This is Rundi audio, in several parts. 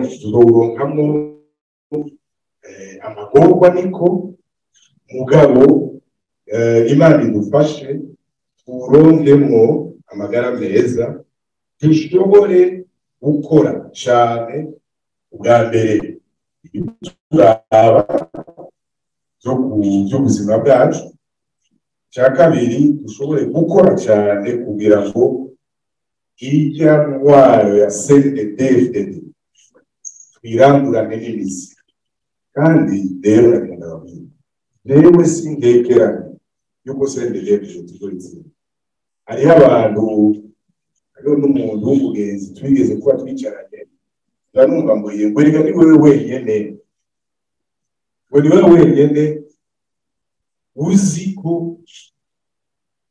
Tuzowuronkamwo amagorwa, niko mugabo Imana idufashe tuwuronkemwo amagara meza, dushobore gukora cane ubwa mbere turaba by'ubuzima bwacu, cya kabiri dushobore gukora cyane kugira ngo irya ntwaro ya CNDD-FDD twirandurane n'imizi. Kandi rero ndagenda babwira, jewe singekeranye yuko CNDD-FDD tuzoyitsinda. Hariho abantu, hariho n'umuntu w'umugenzi twigeze kuba twicaranye, ndanumva ngo yego erega ni wewe wenyene, ngo ni wewe wenyene uzi ko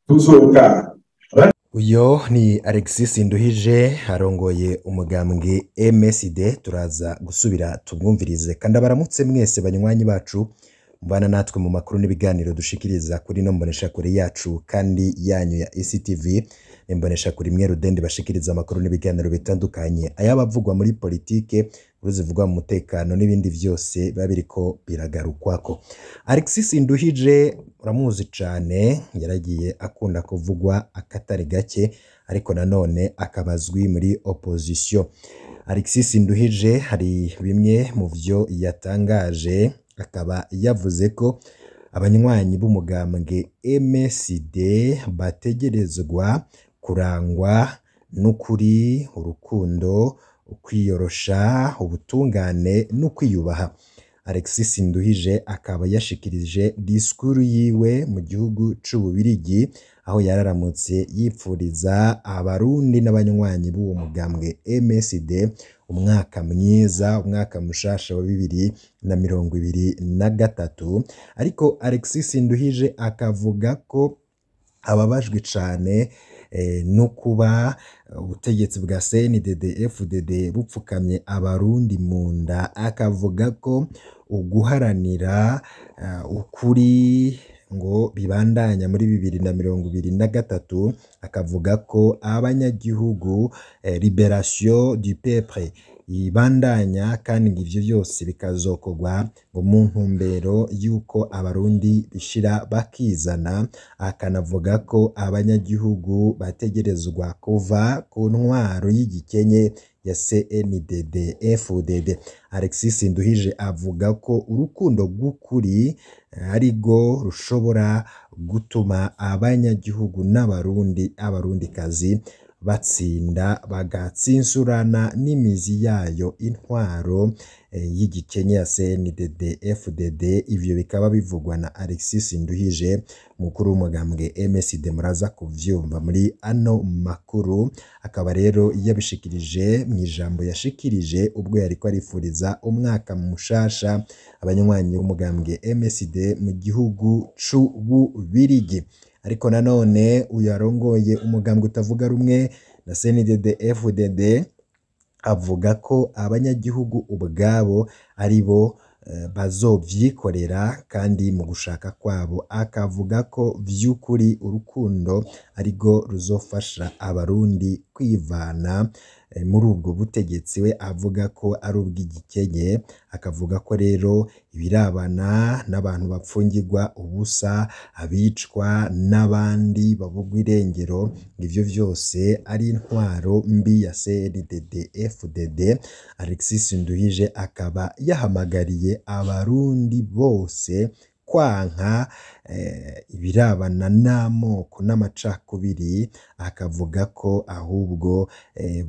tuzotaha. Uyo ni Alexis Nduhije arongoye umugambwe MSD. Turaza gusubira tumwumvirize. Kandi abaramutse mwese banywanyi bacu mubana natwe mu makuru n'ibiganiro dushikiriza kuri no mboneshakure yacu kandi yanyu ya ECTV, imboneshakure imwe rudende bashikiriza amakuru n'ibiganiro bitandukanye, ayabavugwa muri politike, inkuru zivugwa mu mutekano n'ibindi vyose biba biriko biragarukwako. Alexis Nduhije uramuzi cane, yaragiye akunda kuvugwa akatari gake, ariko nanone akaba azwi muri opposition. Alexis Nduhije hari bimwe mu vyo yatangaje, akaba yavuze ko abanywanyi b'umugambwe MSD bategerezwa kurangwa n'ukuri, urukundo, ukwiyorosha, ubutungane no kwiyubaha. Alexis Nduhije akaba yashikirije disikuru yiwe mu gihugu c'Ububirigi, aho yararamutse yipfuriza abarundi n'abanywanyi b'uwo mugambwe MSD umwaka mwiza, umwaka mushasha wa 2023. Ariko Alexis Nduhije akavuga ko ababajwe cane no kuba ubutegetsi bwa CNDD FDD bupfukamye abarundi mu nda, akavuga ko uguharanira ukuri ngo bibandanya muri 2023, akavuga ko abanyagihugu liberation du peuple ibandanya, kandi ngo ivyo vyose bikazokorwa ngo mu ntumbero y'uko abarundi bishira bakizana. Akanavuga ko abanyagihugu bategerezwa kuva ku ntwaro y'igikenye ya CNDD FDD. Alexis Nduhije avuga ko urukundo rw'ukuri arirwo rushobora gutuma abanyagihugu n'abarundi, abarundikazi batsinda bagatsinsurana n'imizi yayo intwaro y'igikenye ya CNDD FDD. Ivyo bikaba bivugwa na Alexis Nduhije, mukuru w'umugambwe MSD. Muraza kuvyumva muri ano makuru. Akaba rero yabishikirije mu ijambo yashikirije ubwo yariko arifuriza umwaka mushasha abanywanyi b'umugambwe MSD mu gihugu c'Ububirigi. Ariko nanone uyu arongoye umugambwe utavuga rumwe na CNDD FDD avuga ko abanyagihugu ubwabo ari bo bazovyikorera kandi mu gushaka kwabo, akavuga ko vy'ukuri urukundo arirwo ruzofasha abarundi kwivana muri ubwo butegetsi we avuga ko ari ubw'igikenye. Akavuga ko rero ibirabana n'abantu bapfungirwa ubusa, abicwa n'abandi babugwa irengero, ivyo vyose ari intwaro mbi ya CNDD FDD. Alexis Nduhije akaba yahamagariye abarundi bose kwanka ibirabana n'amoko n'amacakubiri, akavuga ko ahubwo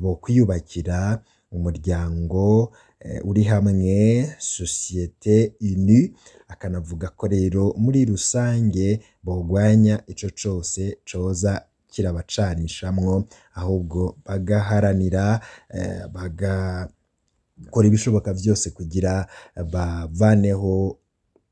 bokwiyubakira umuryango uri hamwe, société unie. Akanavuga ko rero muri rusange bogwanya ico cose coza kirabacanishamwo, ahubwo bagaharanira bagakora ibishoboka vyose kugira bavaneho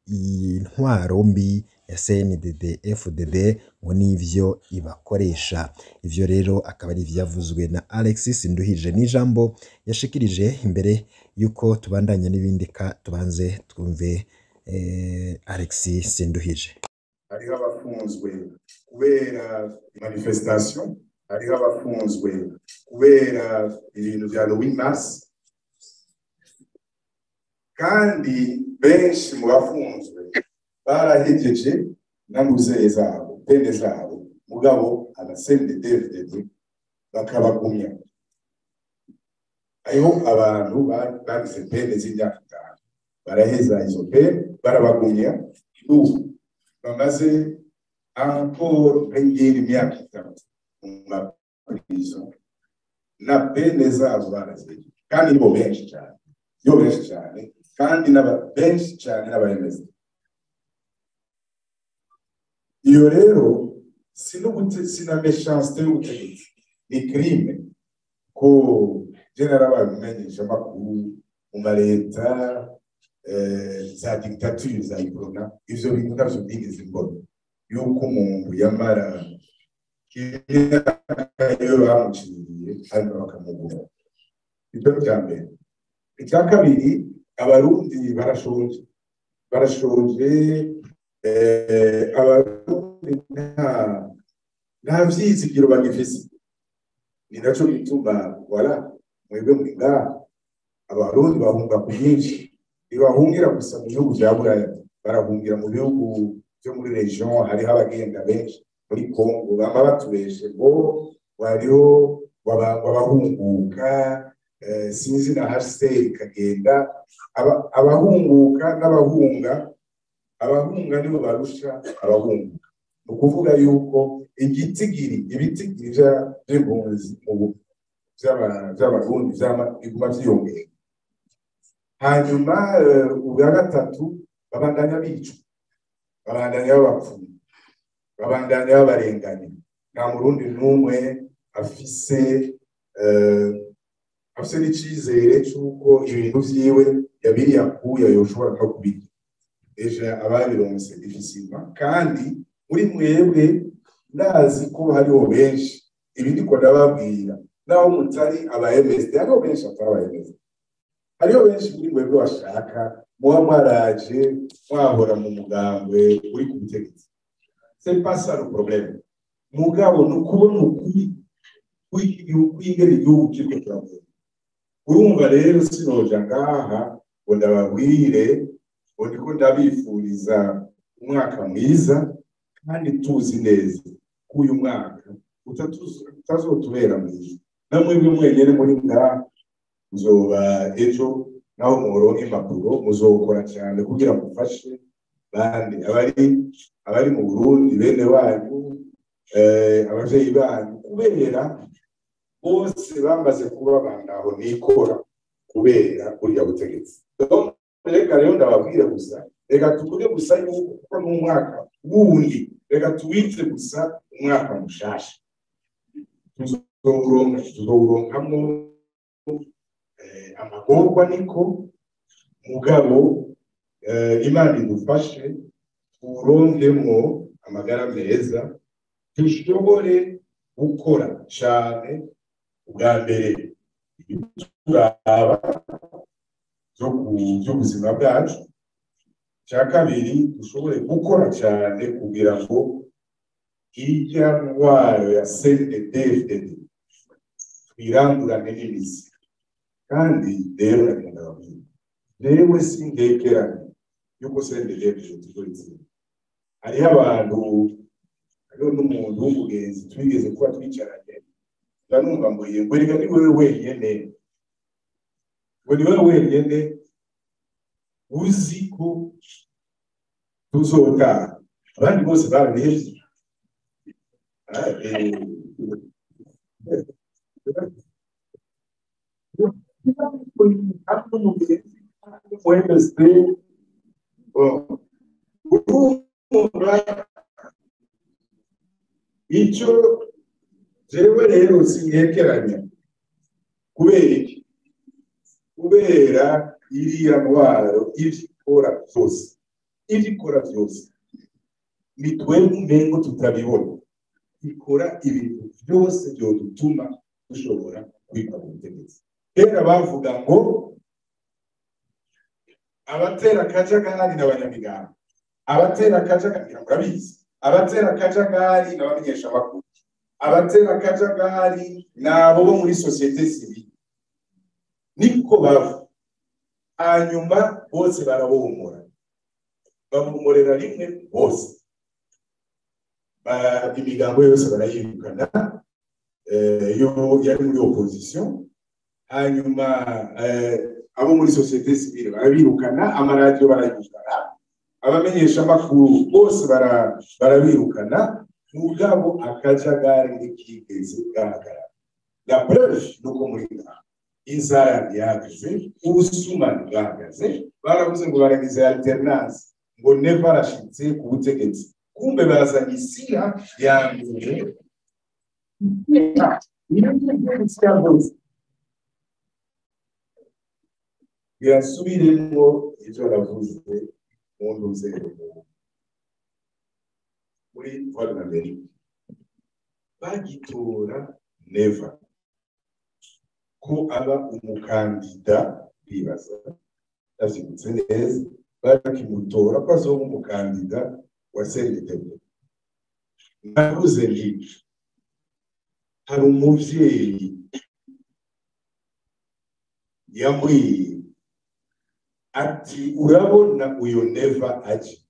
intwaro mbi ya CNDD FDD ngo nivyo ibakoresha. Ivyo rero akaba ari ivyavuzwe na Alexis Nduhije n'ijambo yashikirije. Imbere yuko tubandanya n'ibindi, ka tubanze twumve Alexis Nduhije. Hariho abafunzwe kubera manifestation, hariho abafunzwe kubera ibintu vya le 8 mars. Kandi benshi mu bafunzwe barahejeje n'amuzeye zabo, peine zabo, mugabo aba CNDD-FDD bakabagumya. Hariho abantu bagize peine z'imyaka 5, baraheza izo peine, barabagumya, n'ubu bamaze encore nk'iyindi myaka 3 mu maprison, na peine zabo barazihejeje. Kandi nibo benshi cyane, nibo benshi cyane, kandi n'aba benshi cyane n'abayemeza. Iyo rero si na méchanceté y'ubutegetsi, ni crime. Ko je narabaye umumenyeshamakuru mu maleta za dictature za Iprona, ivyo bintu navyo nigeze mbona, yuko umuntu yamara imyaka iyo bamuciriye hanyuma bakamugura. Ivyo ni icya mbere. Icya kabiri, Abarundi barashonje, barashonje. Abarundi nta vyizigiro bagifise. Ni naco gituma voilà mwebwe muri ngaha, Abarundi bahunga ku bwinshi. Ntibahungira gusa mu bihugu vya Buraya, barahungira mu bihugu vyo muri region. Hariho abagenda benshi muri Congo, bama batubeshe ngo hariho abahunguka, sinzi na HCR ikagenda. Abahunguka n'abahunga, abahunga nibo barusha abahunguka. Ni ukuvuga yuko ibitigiri vy'impunzi vy'Abarundi biguma vyiyongera. Hanyuma ubwa gatatu, babandanya bicwa, babandanya babapfuye, babandanya babarenganya. Nta Murundi n'umwe afise n'icizere c'uko ibintu vyiwe yabiriye akuya yoshobora no kubirya. Ejo ababironse difficilement. Kandi muri mwebwe ndazi ko hariho benshi, ibi ndiko ndababwira naho mutari aba MSD, hariho benshi atari aba MSD, hariho benshi muri mwebwe bashaka muba mwaraje mwahora mu mugambwe uri ku butegetsi. C'est pas ça le problème. Mugabo ni ukubona ukuri kw'ingene igihugu kiriko kiravuga. Urumva rero sinoja ngaha ngo ndababwire ngo ndiko ndabifuriza umwaka mwiza, kandi tuzi neza ko uyu mwaka utazotubera mwiza. Na mwebwe mwenyene muri ngaha muzoba ejo naho muronke impapuro, muzokora cyane kugira mufashe bandi abari mu Burundi, bene wanyu, abavyeyi banyu, kubera bose bamaze kuba bandaho nikora kubera burya butegetsi. Donc reka rero ndababwire gusa, reka tuvuge gusa yuko kuko n'umwaka wundi, reka tuwite gusa umwaka mushasha. Tuzowuronkamwo amagorwa, niko mugabo Imana idufashe tuwuronkemwo amagara meza, dushobore gukora cyane. Ubwa mbere turaba by'ubuzima bwacu, cya kabiri dushobore gukora cyane kugira ngo irya ntwaro ya CNDD-FDD twirandurane n'imizi. Kandi rero ndagenda ndababwira, jewe singekeranye yuko CNDD-FDD tuzoyitsinda. Hariho abantu, hariho n'umuntu w'umugenzi twigeze kuba twicaranye, ndanumva ngo yego erega ni wewe wenyene, ngo ni wewe wenyene uzi ko tuzotaha, abandi bose barabihevye. Icyo jewe rero sinkekeranya. Kubera iki? Kubera iriya ntwaro ivyo ikora vyose, ivyo ikora vyose ni twebwe umengo tutabibona. Ikora ibintu vyose vyodutuma dushobora kwikura mu butegetsi. Kera bavuga ngo abatera akajagari n'abanyamigambi, abatera akajagari, ngira ngo urabizi, abatera akajagari n'abamenyeshamakuru, abatera akajagari ni abo bo muri société civile, niko bavuga. Hanyuma bose barabomora, babomorera rimwe bose, imigambo yose barayirukana yo yari muri opposition. Hanyuma abo muri société civile barabirukana, amaradiyo barayirukana, abamenyesha amakuru bose barabirukana, mugabo akajagari ntikigeze gahagarara. La preuve nuko muri inzara ntihagaze, ubusuma ntibwahagaze. Baravuze ngo baragize alternance, ngo Neva arashitse ku butegetsi, kumbe bazanye isiha ya mbere. Birasubiremo ivyo navuze mu ntumbero muri Voix de l'Amérique, bagitora Neva ko aba umukandida, bibaza ndavyibutse neza, bakimutora ko azoba umukandida wa CNDD. Navuze nti hari umuvyeyi yambwiye ati urabona uyu Neva aje,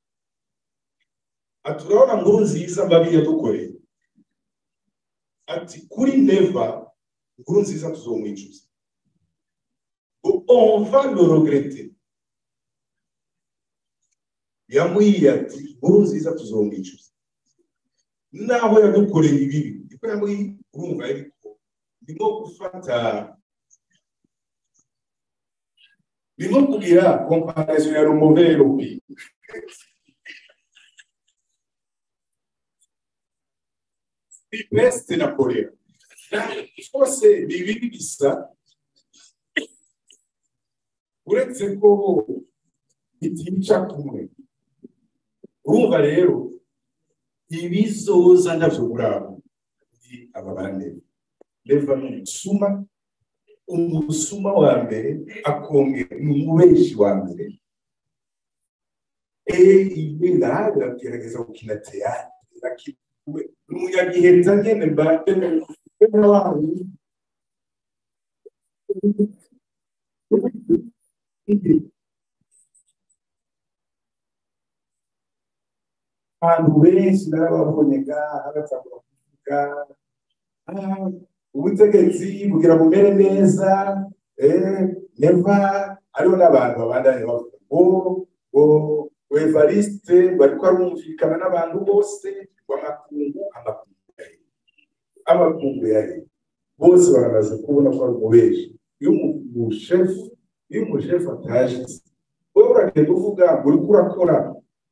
ati urabona Nkurunziza mabi yadukoreye, ati kuri Neva Nkurunziza tuzomwicuza, on va le regretter. Yambwiye ati Nkurunziza tuzomwicuza naho yadukoreye ibibi, niko yambwiye. Urumva ariko ndimo gufata, ndimo kugira comparaison ya le mauvais et le pire. Peste na choléra byose ni bibi bisa, uretse ko bitica kumwe. Urumva rero ibizoza ndavyo murabo aba bane. Neva ni umusuma, umusuma wa mbere, akongera ni umubeshi wa mbere. Ibera biragerageza gukina théâtre, n'umunyagiheta nyene mbate. Abantu benshi narababonye ngaha batangura kuvuga ubutegetsi bugira bumere neza, Neva. Hariho n'abantu babandanya bavuga ngo ngo Evariste ngo ariko arumvikana n'abantu bose, ngo amakungu, amakungu yahe bose baramaze kubona ko ari umubeshi. Iyo umushefu, iyo umushefu ataje, wowe uragenda uvuga ngo uriko urakora,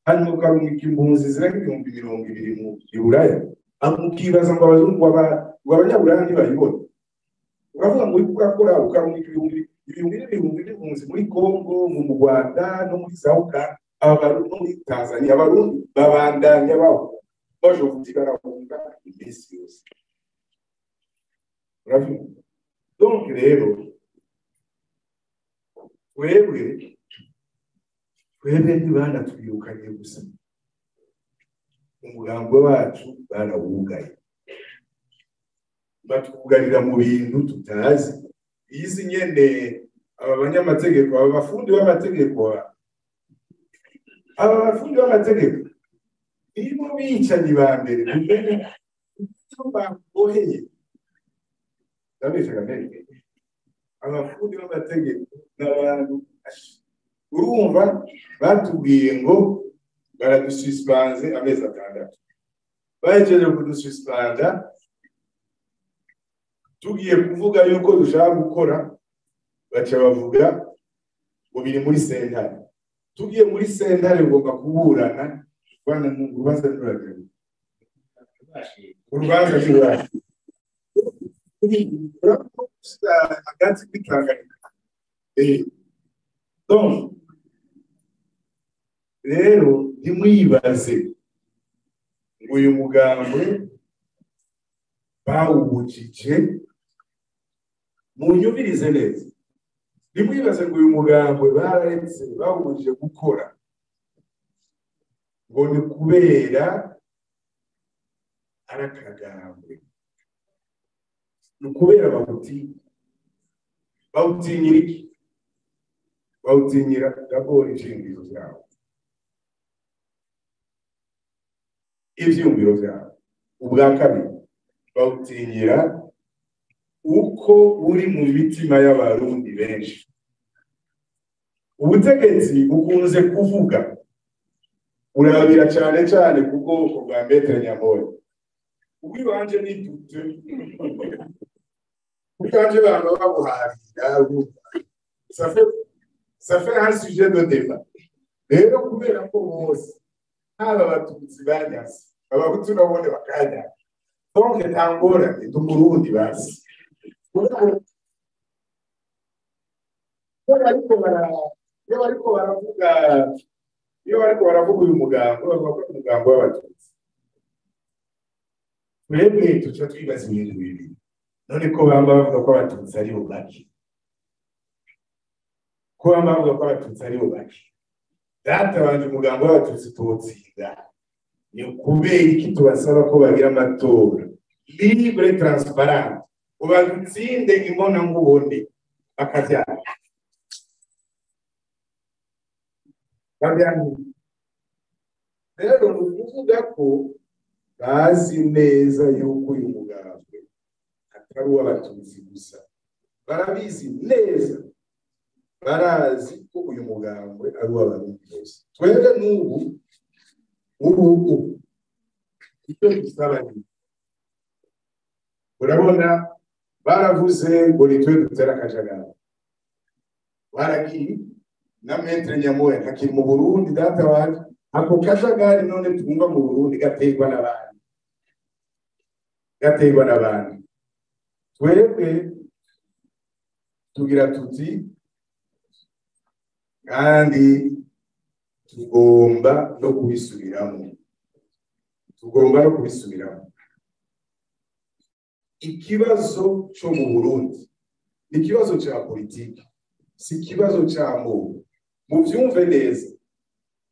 hanyuma ukarungika impunzi zirenga 20,000 mu Buraya, ukibaza ngo abazungu ngo abanyaburaya ntibayibona. Uravuga ngo uriko urakora, ukarungika ibihumbi ibihumbi n'ibihumbi by'impunzi muri Congo, mu Rwanda no muri za Uganda, Abarundi no muri Tanzania, Abarundi babandanya baho baje kuvuga barahunga iminsi yose. Uravyumva? Donc rero twebwe ntibanatwirukanye gusa, umugambi wacu barawugaye, batwugarira mu bintu tutazi. Izi nyene aba banyamategeko, aba bafundi b'amategeko, aba bafundi b'amategeko nibo bicanyi ba mbere, mumenye icyo baboheye. Ndabesha mbere, abafundi b'amategeko n'abantu urumva batubwiye ngo baradususpanze amezi 6, bahejeje kudususpanda tugiye kuvuga yuko dushaka gukora, baca bavuga ngo biri muri sentare. Tugiye muri sentare ugomba kuburana, urubanza ntiruragera, urubanza ntiruragera hagati kwitanganyika. Donc rero ntimwibaze ngo uyu mugambwe bawubujije, munyumvirize neza, ntimwibaze ngo uyu mugambwe bararetse bawubujije gukora ngo ni kubera ari akagambwe, ni ukubera bawutinya. Bawutinyira iki? Bawutinyira d'abord ivyiyumviro vyawe, ivyiyumviro vyawe. Ubwa kabiri bawutinyira uko uri mu mitima y'abarundi benshi. Ubutegetsi bukunze kuvuga urabira cyane cyane ku bwoko bwa Maître Nyamoya. Ubwibanje ni dute ubwanje banga babuharira, ça fait un sujet de débat. Rero kubera ko bose haba abatutsi banyase, abahutu nabone bakanyaka, donc nta ngorane, ndi umurundi basi. Iyo bariko baravuga uyu mugambo, bavuga ko ari umugambo w'abatutsi. Twebwe tuca twibaza ibintu bibiri. None ko bamba bavuga ko abatutsi ari bo bake, ko bamba bavuga ko abatutsi ari bo bake, data wanje umugambo w'abatutsi tuwutsinda ni ukubera iki tubasaba ko bagira amatora libre transparent, ubadutsinde imbona nkubone bakavyanga. Rero ni ukuvuga ko bazi neza yuko uyu mugambwe atari uw'abatutsi gusa, barabizi neza, barazi ko uyu mugambwe ari uw'abarundi bose. Twebwe n'ubu ubu icyo dusaba ni, urabona baravuze ngo nitwe dutera akajagari, baragiye na Maître Nyamoya ntakiri mu Burundi data wanje. Ako kajagari none twumva mu Burundi gaterwa n'abandi, gaterwa n'abandi. Twebwe tugira tuti kandi tugomba no kubisubiramo, tugomba no kubisubiramo. Ikibazo cyo mu Burundi ni ikibazo cya politiki, si ikibazo cya moko. Muvyumve neza,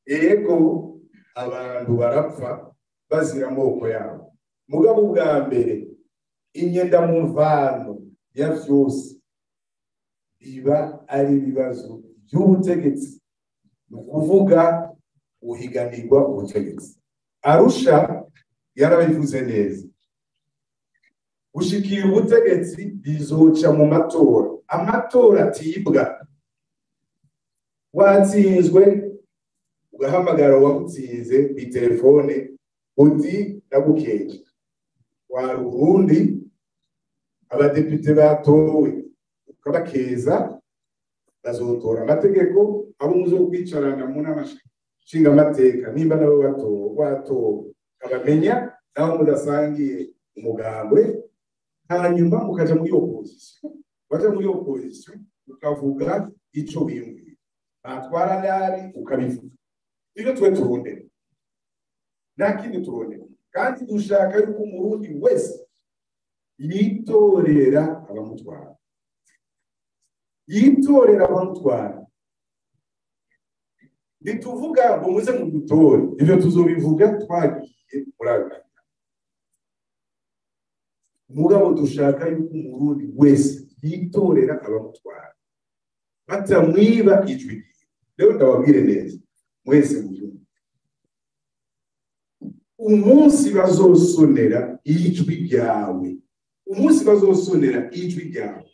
ego abantu barapfa bazira amoko yabo, mugabo ubwa mbere inyenda mu mvano ya vyose biba ari ibibazo by'ubutegetsi, ni ukuvuga uhiganirwa ubutegetsi. Arusha yarabivuze neza, gushikira ubutegetsi bizoca mu matora, amatora atibwa. Watsinzwe ugahamagara uwagutsinze kw'itelefone uti ndagukeje, wari Uburundi abadepite batowe ukabakeza, bazotora amategeko, abo muzokwicarana mu nama nshingamateka nimba nabo watowe ukabamenya, naho mudasangiye umugambwe, hanyuma mukaja muri opposition, waja muri opposition ukavuga ico wiyumvira, batwara nabi ukabivuga. Ivyo twe turondera, nta kindi turondera, kandi dushaka yuko umurundi wese yitorera abamutwara, yitorera abamutwara. Ntituvuga ngo muze mudutore, ivyo tuzobivuga twagiye muri ayo matora. Mugabo dushaka yuko umurundi wese yitorera abamutwara, batamwiba ijwi. Rero ndababwire neza mwese mubyumve, umunsi bazosonera ijwi ryawe, umunsi bazosonera ijwi ryawe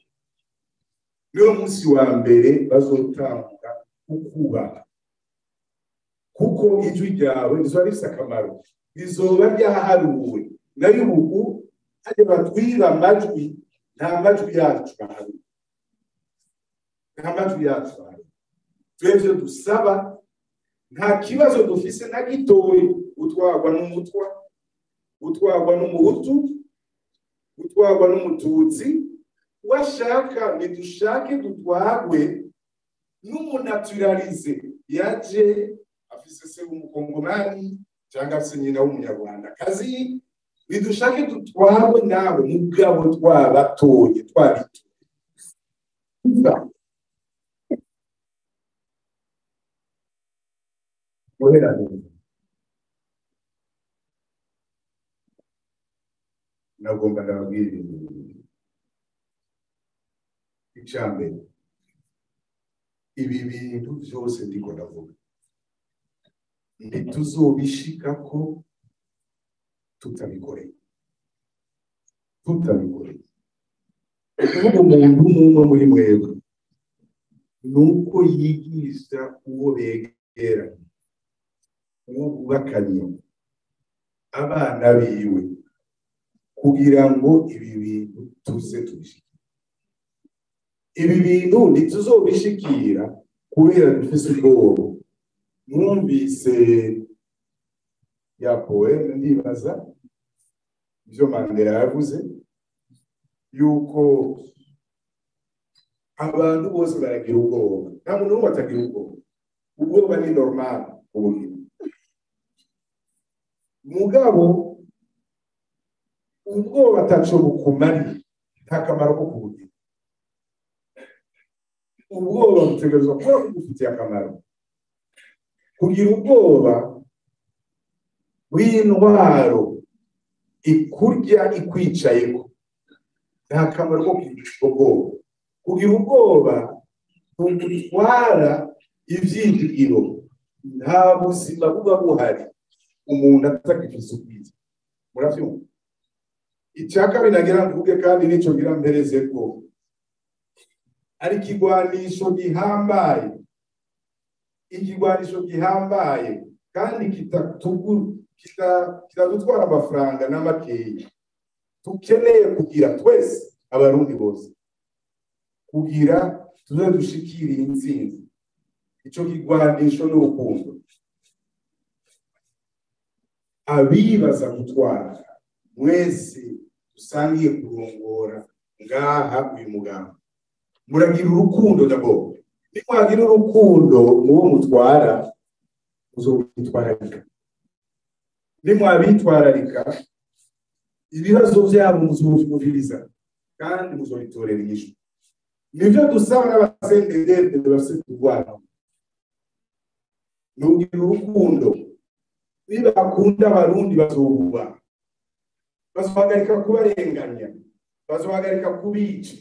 niwo munsi wa mbere bazotanga kukubaha, kuko ijwi ryawe rizoba rifise akamaro, rizoba ryaharuwe. Nayo ubu hajya batwiba amajwi, nta majwi yacu baharuwe, nta majwi yacu baharuwe. Twebwe dusaba, nta kibazo dufise na gitoyi, utwagwa n'umutwa, utwagwa n'umuhutu, utwagwa n'umututsi, washaka nidushake dutwagwe n'umunaturalize yaje afise se w'umukongomani cyangwa afise nyina w'umunyarwanda kazi, nidushake dutwagwe nawe mugabo twabatoye twabitoye. Nagomba ndababwira ibintu bibiri. Icya mbere, Ibi bintu vyose ndiko ndavuga ntituzobishikako tutabikoreye. Tutabikoreye. Ukuvuga umuntu umwe muri mwebwe nuko yigisha uwo begeranye, uwo bubakanye, abana biwe, kugira ngo ibi bintu tuze tubishikire. Ibi bintu ntituzobishikira kubera dufise ubwoba. Mwumvise ya poème, ndibaza ivyo Mandela yavuze, yuko abantu bose baragira ubwoba, nta muntu n'umwe atagira ubwoba. Ubwoba ni normal mu buzima, mugabo ubwoba ataco bukumariye, nta kamaro ko kubugira. Ubwoba butegerezwa kuba bugufitiye akamaro. Kugira ubwoba bw'intwaro ikurya ikwicayeko, nta kamaro ko kugira ubwoba. Kugira ubwoba bugutwara ivyizigiro, nta buzima buba buhari umuntu atagifise ubwiza. Muravyumva? Icya kabiri nagira mvuge, kandi nico ngira mpereze, ko ari ikigwanisho gihambaye, ikigwanisho gihambaye kandi kitadutwara amafaranga n'amakeya, tukeneye kugira twese Abarundi bose kugira tuze dushikire intsinzi. Ico kigwanisho n'urukundo. Abibaza gutwara mwese dusangiye kurongora ngaha uyu mugambi, muragira urukundo d'abord. Nimwagira urukundo mubo mutwara, muzobitwararika. Nimwabitwararika, ibibazo vyabo muzovyumviriza kandi muzobitorera inyishu. Nivyo dusaba n'abasendedede bafise kurwana, nugira urukundo. Nibakunda Abarundi bazobuba, bazohagarika kubarenganya, bazohagarika kubica,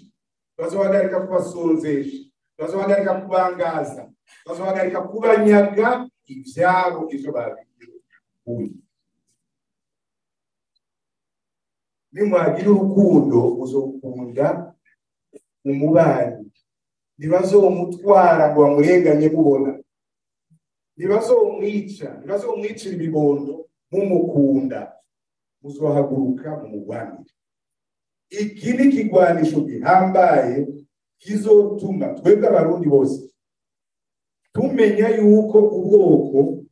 bazohagarika kubasonzesha, bazohagarika kubangaza, bazohagarika kubanyaga ivyabo ivyo babiye. Nimwagira urukundo muzokunda umubanyi, ntibazomutwara ngo bamurenganye mubona, ntibazomwica, ntibazomwicira ibibondo mumukunda, muzohaguruka mumugwanire. Iki ni ikigwanisho gihambaye kizotuma twebwe Abarundi bose tumenya yuko ubwoko,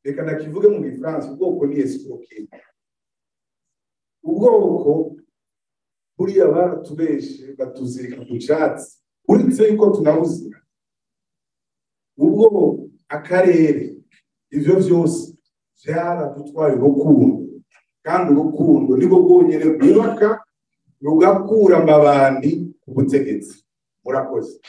reka ndakivuge mu Gifaransa, ubwoko ni escroquerie. Ubwoko buriya baratubeshe batuzirika ku catsi, uretse yuko tunawuzira. Ubwo akarere, ivyo vyose vyaradutwaye urukundo, kandi urukundo nibwo bwonyene bwubaka rugakura amabandi ku butegetsi. Murakoze.